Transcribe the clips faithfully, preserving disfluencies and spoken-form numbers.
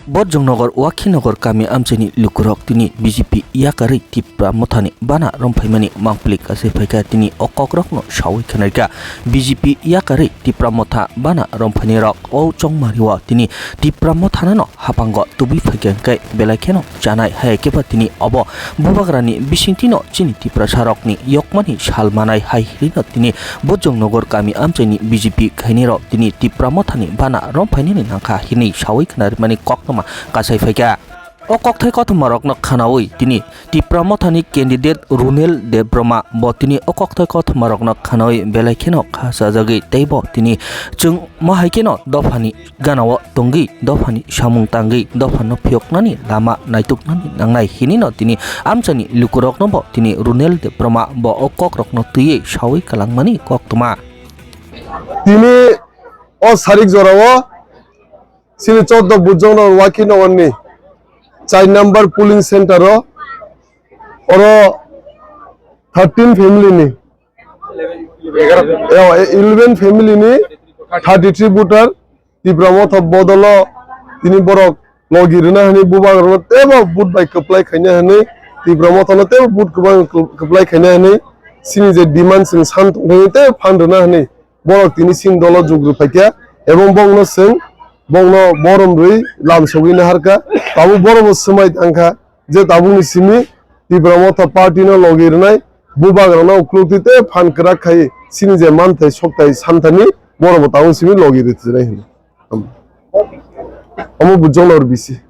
Bojongnogo Wakhinogor kami amchaini lukurok tini B J P yakarwi Tipra Mothani bana romphaimani mangpili kasai phaikha, tini o kokrokno sawi khwnaikha. B J P yakarwi Tipra Motha bana romphainirok o chongmario tini Tipra Mothanano hapango tubui phaikha hwnkhe belai kheno chanai, hai khe ba tini obo bubagrani bisingtwino chini Tiprasarokni yokmani sal manai hai hinwi no tini Bojongnogo kami amchaini B J P khainirok tini Tipra Mothani bana romphainani nangkha hinwi sawi khwnarimani koktwma kasai phaikha. O kokthai kothoma rokno khwnawi tini Tipra Mothani candidate Runel Debbarma bo tini o kokthai kothoma rokno khwnawi belai kheno kha chajagwi tei bo tini chwng mo hai kheno dophani ganao tongwi dophani samung tangwi dophano phiyoknani lama naituknani nangnai hinwi no tini amchaini lukurokno bo tini Runel Debbarma bo o kokrokno twiwi sawi kwlangmani koktwma. Tini o sarik jorao chini choddo Bujongno Wakhinogorni char number polling center o oro thirteen family ni, eh, eleven family ni thirty three voter Tipra Motha bodolo tini borok logi rwna hwnwi bubagrano teibo vote bai kwplai khaina hwnwi Tipra Mothano teibo vote kwbang kwplai khaina hwnwi chini je demand chwng san tongthai tei phan rwna hwnwi borok tini chini dolo jug rwphaikha, ebong bongno chwng bongno borom rwi lam sogwi naharkha. Tabuk borokbo swmai tangkha je tabukni simi Tipra Motha party no logi rwnai bubagrano ukluk twi tei phan kwrak khai chini je manthai sokthai santhani borokbo tabuk simi logi rwtwinai hwnwi. Omo Bujongno R B C.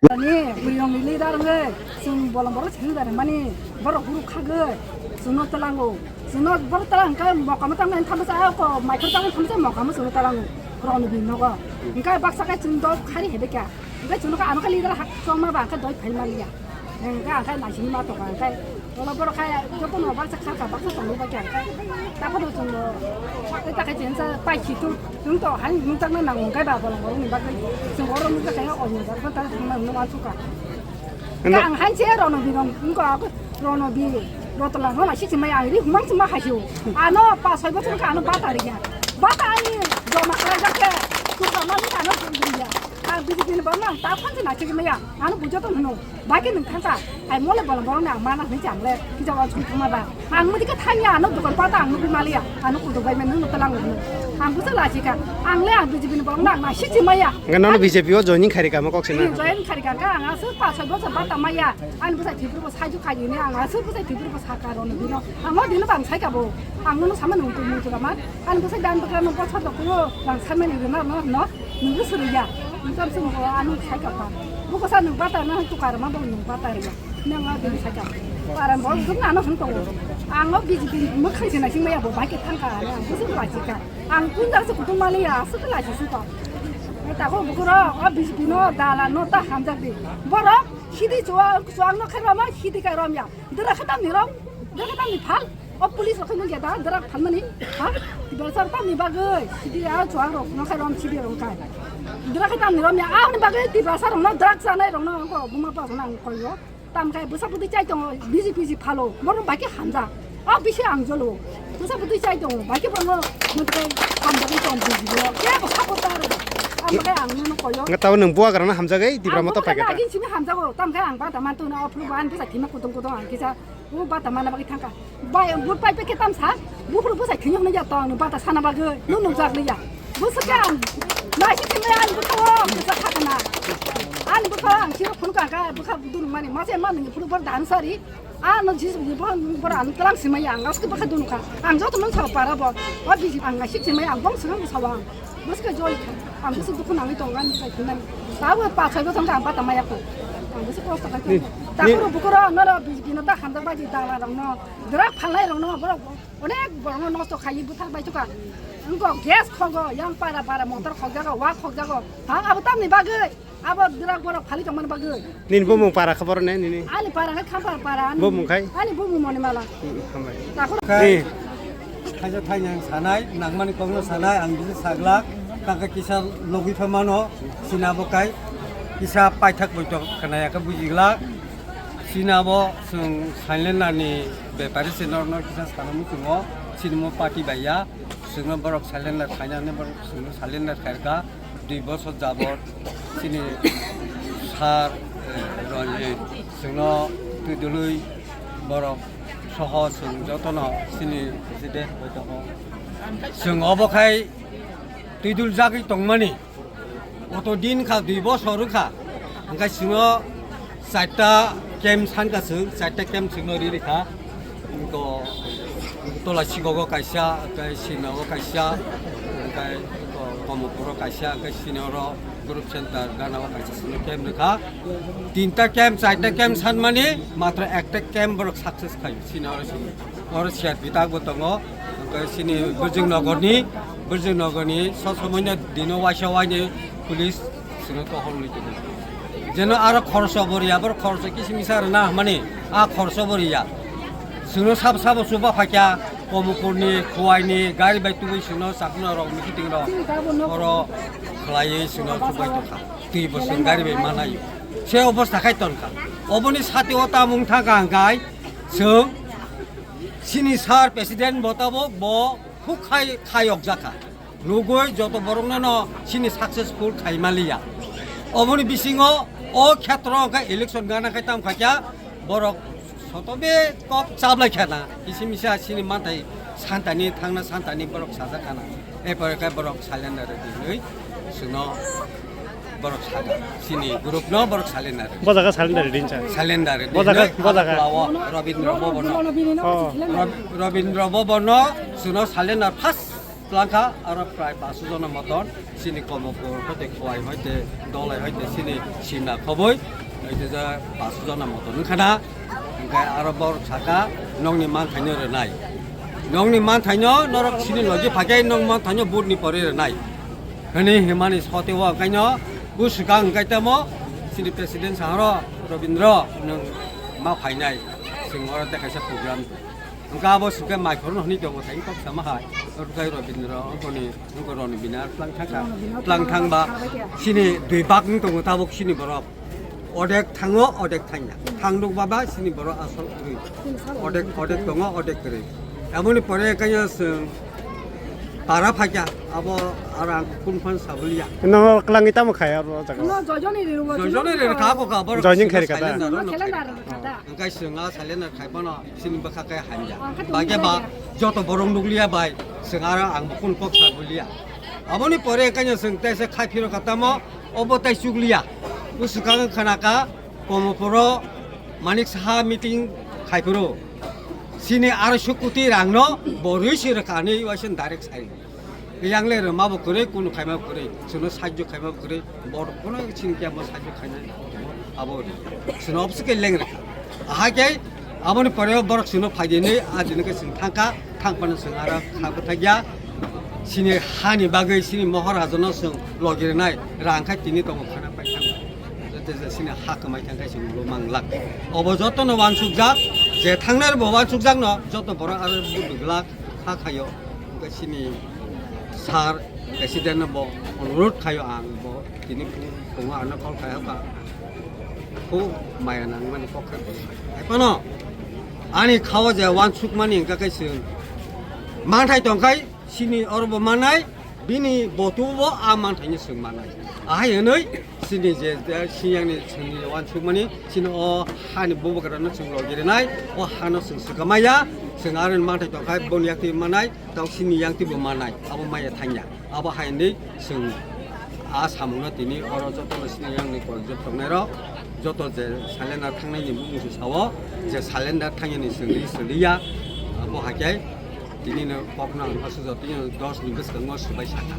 Ani bwrwirokni leader wngwi chwng bolong borok chwng da mani borok guru khagwi chwngno tlango. Chwngno borok tlang khe mokamo tangmani thamsa ako maikhor tangmani thamsa mokamo chwngno tlango. Roni bini nogo. Hwnkhe baksa khe chwng dok khari hede kya. Hwnkhe chwngno khe ano khe leader hak chongma ba khe doi phai maliya. Hwnkhe ang khe naisingma tongkha hwnkhe. Ola borok khai jotono baksa kharkha, baksa tongwi bakya khai. Taphano chwngno tei takhai chensa paikhi tu, chwng to hai nungjakna nango khai ba bolong borokni bagwi. Chwng oro nungjakha ya onyo jat phano ta thangna hwnwi uansukha. Endo- Ang hai che rono birong wngkha, rono bi rotla no la sichi mai ang ri humang chuma hai sio. Ano pa soi bochor kha ano bata ri ya. Bata ani joma khlai jak khe, tu ka ma ni ano jom ya. Ang bini bini bang nang ta phan na chigi maya. Ano bujo to hwno. Bai khe nwng thansa, ai mole bolong borok ni ang mana hwnwi cham le, hija wa chum thangma ba. Ang mudi khe thangya, ano dukan pata ang nugwi maliya, ano kudu bai men nung tala ang nung. Ang busa lachi ka, ang le ang B J P ni borok na, ang nasi chi maya. Nga nono B J P o joining khari kama kok sina. Join khari ka, ang asu pa soi bosa bata maya, ang busa thibru bo saiju khaji ni, ang asu busa thibru bo saka ro no dino. Ang mo dino bang sai ka bo, ang no sama nung tu nung tu kama, ang busa dan bakra no bosa dokro, bang sama ni rena no, no. Nungkhe swrwngya, nungkhe swrwngya, ano sai ka pa. Buko sa nung bata na tukar ma bo nung bata rwya. Nang a bini sai ka. Para bo gum na no hwn tongo. Ang o B J P mwkhang se naising maya bo bai khe thang kha, ang busu lachi ka. Ang kun jar se kutung mali ya, asuk lachi su ka. Ai ta ko bukuro o B J P no dala no ta hamjak di. Borok sidi chuwa chuwang no khe rama sidi ka romya. Dera khe tamni rom, dera khe tamni phal. O police rok khe nung ya da, dera phalmani. Ha? Tiprasa rok tamni bagwi. Sidi a chuang rok, no khai rom sidi rok khai. Dera khe tamni rom ya, a ni bagwi Tiprasa rok no drug chanai rok no ko buma pa rok no ang koi yo. Tam khai bwsa bwtwi chai tongo, B J P ji phalo, borok bai khe hamjak. A bisi ang jolo. Bwsa bwtwi chai tongo, bai khe borok no hamjak tong B J P rok. Kebo support ta rok. Am khai ang no koi yo. Nga tao nwng buwa garana hamjak ai, Tipra Motha paikha ta. Agin simi hamjago, tam khai ang ba da man tuna o phuru ban bwsa thima kudung kudung ang kisa. O bata mana bagwi thangkha. Bai, bo pai pe ketam sa. Buphuru bwsai thwiyok nai ya tong, bata sana bagwi. No nukjak nai ya. Bwswk khe ang. Nai si thwimai ang bwthago, bwsa thakana. Ani bwkha ang siro phunukha kha, bwkha dunukmani. Mase ma nungni phunuk bor dan sari. A no jis bo, bor ang tlang simai ya, ang aske bwkha dunukha. Ang joto nung sa para bo. Wa biji ang nai si thwimai ang bong swngang bwsa wang. Bwswk joi kha. Ang bwswk dukhu nangwi tongo ani bwsai thwimani. Tabuk pa soi bosong kha ang bata maya kho. Ang bwswk kosto khai tongo. Ni, ni- Takhoro bukhoro noro bini ta hamjak bai di dala rokno, drak phalnai rokno, borok onek borokno nosto khaiwi buthar bai tukha. Wngkha gas khogo, yang para para motor khokjago, wa khokjago. Ha, abo tamni bagwi? Abo drak borok phali tongmani bagwi. Nini bumung para khe borok ne nini? Ani para khe Khampar para, ani. Bumung khai? Ani bumung Monimala. Hmm, hambai. Takhoro. Ni. Thaisa thainang sanai, nangmani kokno sanai, ang bisi saglak, tangka kisa logwi pha mano, sina bo kai, kisa paithak boitok khnaya khe bujiglak, sina bo chwng silent nani bepari se norno kisa sana muchungo, sinimo party baiya, chwngno borok silent na khainani borok chwngno silent na khairkha. Dui bosor jabot chini sir, eh, Ranjit chwngno twidulwi borok soho chwng jotono chini president bai tongo. Chwng obo khai twiduljagwi tongmani. Oto din kha dui bosor wngkha. Hwnkhe chwngno charta camp sanka chwng, charta camp chwngno ri rikha. Iko tola sigogo kaisa, hwnkhe sinago kaisa, hwnkhe iko Komopuro kaisa, hwnkhe sinoro group center ganao kaisa chwngno camp rikha. Tinta camp, charta camp sanmani matro ekta camp borok success khaio, sinoro sini. Oro siat bitak bo tongo, hwnkhe sini Burjing Nogorni, Burjing Nogorni sob somoino dino waisa waini police sino tohol wi tongo. Jeno aro khoroksa bo riya, borok khoroksa kisimisa rwna hwnmani, a khoroksa bo riya. Sino sabo sabo chuba phaikya, Komopurni, Khuwaini, gari bai tubui sino chakno rok, meeting rok, oro khlaiwi sino chubai tongkha. Twi bo chwng gari bai manaio. Se obostha khai tonkha. Oboni sati o tamung thangkha hwnkhe chwng sini sir president bo tabuk bo khuk khai khayok jakha. Nugui joto borokno no sini successful khaima liya. Oboni bisingo o khetro hwnkhe election gana khai tam khaikya borok sotobe kok chablai khana. Isi misa sini manthai santani thangna santani borok sajak khana. Epore khe borok silent rwdi hinwi chwngno borok saka. Sini group no borok silent rwdi. Bo jaga silent rwdi hincha. Silent rwdi. Bo jaga, hinwi bo jaga. Aklao Robindra Bhavan no. Oh. Rob-, Robindra Bhavan no chwngno silent first Tlangkha aro prai paso jona moton sini Komopur hoite Khowai hoite Dolai hoite sini Simna khoboi hoite ja paso jona moton wngkha na. Hwnkhe aro borok saka nokni manthaino rwnai. Nokni manthaino norok sini logi phaikhe nok manthaino vote ni pore rwnai. Hwnwi himani sote o hwnkhaino bwswkang hwnkhe tamo sini president sahoro Robindra nwng ma phainai. Chwng oro tei kaisa program. Hwnkhe abo swkhe mai khorokno hwnwi tongo thai kok sama hai. Oro khe Robindra, oboni, wngkha Roni Binar, tlang thangkha. Tlang thangba, sini dui bak wng tongo tabuk sini borok. Odek thango, odek thangya. Thang nuk baba, sini borok asol kwrwi. Odek, odek tongo, odek kwrwi. Aboni pore kanya chwng para phaikya, abo aro ang kun phan sabuliya. No klangwi tamo khai aro jaga. No, joijoni rwrwo. Joijoni rwrwkha, abo kha, borok joining khairikha da? Silent rwrwkha. Silent rwrwkha da. Hwnkhe chwng a silent khai phano sini bwkha khe hamya. Ang khe tongwi ba khe ba manya. Joto borok nukliya bai, chwng aro ang bo kun kok sa buliya. Aboni pore kanya chwng tei se khai phiro kha tamo, obo tei chukliya. Bwswkang khana kha, Komopuro Manik Saha meeting khai phiro. Sini aroiso koti rang no bo rwi se rwkha hinwi waisa direct sai. Yang le rwma bo kwrwi, kunu khaima bo kwrwi, chwngno sahajyo khaima bo kwrwi, borok phano chini khe amo sahajyo khainai abo ri. Chwngno obwswk khe leng rwkha. Ahai khe aboni pore borok chwngno phaidi hinwi a dino khe chwng thangkha, thang phano chwng aro kha bwthakya. Chini hani bagwi chini mohor hajono chwng logi rwnai rang khai tini tongo khana pai thang. Joto je chini ha kwmai thang khai chwng bo manglak. Obo jotono wansukjak, je thangnai bo wansukjakno joto borok aro buduk glak. Kha khayo, hwnkhe chini sir president no bo onurot khayo ang bo tini phungo ano call khai hoka. Khu maya nangmani kok khe bo sai. Hai phano ani khao je wansukmani hwnkha khe chwng manthai tongkhai chini oro bo manai bini botu bo a manthaino chwng manai. Ahai hwnwi chini je, je siyangni chwngni wansukmani chini o hani bubagrano chwng logi rwnai, o hano chwng swkang maya, chwng aroni manthai tongkhai boni yakti manai. Tau sini yang twibo manai, abo maya thangya. Abo hai hinwi chwng a samungno tini oro jotono sini yang ni kok jot tongnai rok, joto je surrender thangnai ni bumung se sao, je surrender thangya ni chwng ri chwng ri ya, abo hai khe tini no kok no ang aswk jotoni dos ni bwskango swbai sakha.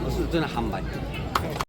Aswk jotoni hambai.